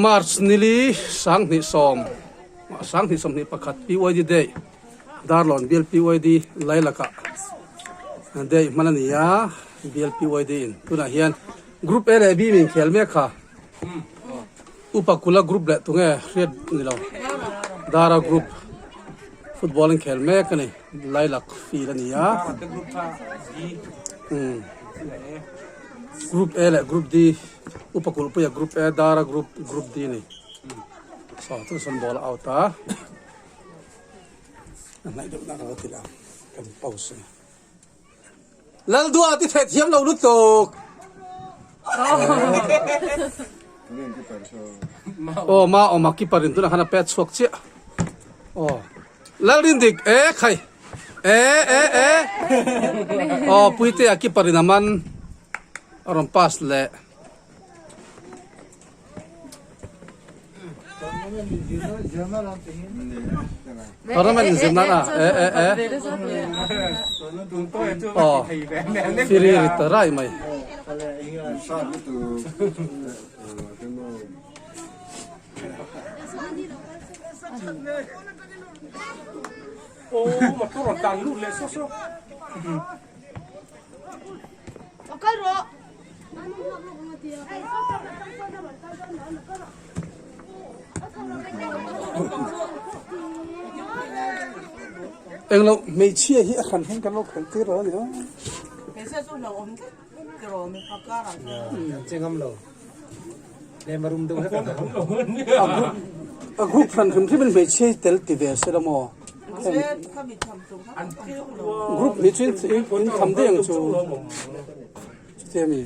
March nili sanghnih sawm sanghnih sawmhnih pakhat PYD day Darlawn bial PYD Lailaka day hman a ni a bial PYD in tunah hian group A leh B min khel mek kha Upa Kula group leh tunge hriat ni lo Dara group football an khel mek a ni Lailak field a ni a group A leh group D Upa Kulhpuia group A Dara group group D a ni saw chu sawn ball a out a a hnaih deuh nak a ti la kan pause a ni. Laldua ti theh thiam lo lutuk. Aw ma awm a keeper in tunah khan a pet chhuak chiah. Aw Lalrindik e khai e e e aw Puitea keeper in a man a rawn pass leh. Tournament in zirna a e e e aw firi ri ta rai mai. Englo hmeichhia hi a hran hian kan lo khelh tir lo a ni a. Hmeichhia chu hlauh awm tlat tiraw mi pa karah chuan. An che ngam lo. Lem a rum deuh hlek a. A group hran hrim hrim in hmeichhia hi tel ti ve se la maw. Group hi chu in tham daih ang chu. Chutia mi.